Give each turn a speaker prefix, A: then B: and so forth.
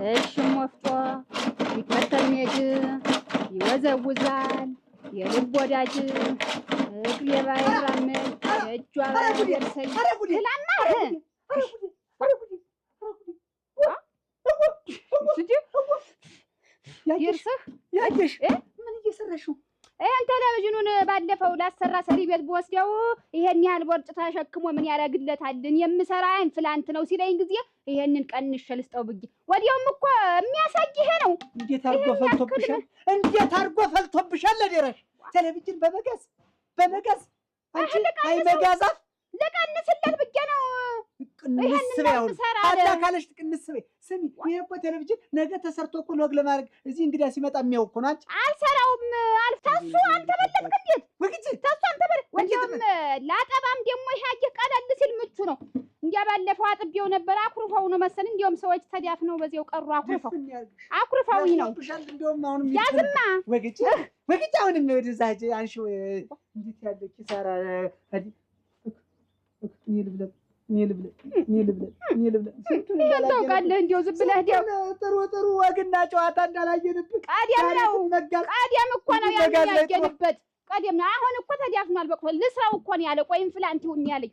A: እሽም ወፍጮ ይከተል ሜጅ ይወዘውዛል የልብ ወዳጅ እግሬ ባይራመድ እጇ ባይደርሰኝ ትላማ ይርስህ
B: ያየሽ ምን እየሰራሽ ነው?
A: ይሄን ቴሌቪዥኑን ባለፈው ላሰራ ሰሪ ቤት ብወስደው ይሄን ያህል ቦርጭ ተሸክሞ ምን ያደርግለታል? እኔ የምሰራ implant ነው ሲለኝ ጊዜ ይሄንን ቀንሼ ልስጠው ብዬ ወዲያውም እኮ የሚያሳይ ይሄ ነው።
B: እንዴት አድርጎ ፈልቶብሻል! እንዴት አድርጎ ፈልቶብሻል! ለደረሽ ቴሌቪዥን በመጋዝ በመጋዝ አንቺ አይ መጋዛፍ
A: ልቀንስለት ብዬ ነው።
B: ቅንስ በይ አሁን አዳ ካለሽ ቅንስ በይ። ስሚ ይሄ እኮ ቴሌቪዥን ነገ ተሰርቶ እኮ ለወግ ለማድረግ እዚህ እንግዳ ሲመጣ የሚያውቅ እኮ ነው። አንቺ
A: አልሰራውም። ተሱ አንተ በለጥክ እንዴት?
B: ወግጅ
A: ተሱ አንተ በለጥ። ወዲያውም ላጠባም ደግሞ ይሄ አየህ ቀለል ሲል ምቹ ነው። እንዲያ ባለፈው አጥቤው ነበር አኩርፈው ነው መሰል። እንዲያውም ሰዎች ተዳፍነው በዚያው ቀሩ። አኩርፈው አኩርፈውኝ ነው።
B: እንደውም አሁንም
A: ያዝማ
B: ወግጅ ወግጅ አሁንም ወደዛ አንሺው። እንዴት ያለ ኪሳራ! እኔ ልብለት እኔ ልብለት እኔ ልብለት እኔ ልብለት። ስንቱን
A: ይሄን ታውቃለህ። እንዲያው ዝም ብለህ እንዲያው
B: ጥሩ ጥሩ ወግና ጨዋታ እንዳላየንብህ
A: ቀደም ነው ቀደም እኮ ነው ያን ያየንበት ቀደም ነው። አሁን እኮ ተዳፍኗል። በቃ ልስራው እኮ ነው ያለ። ቆይ implant ይሁን ያለኝ።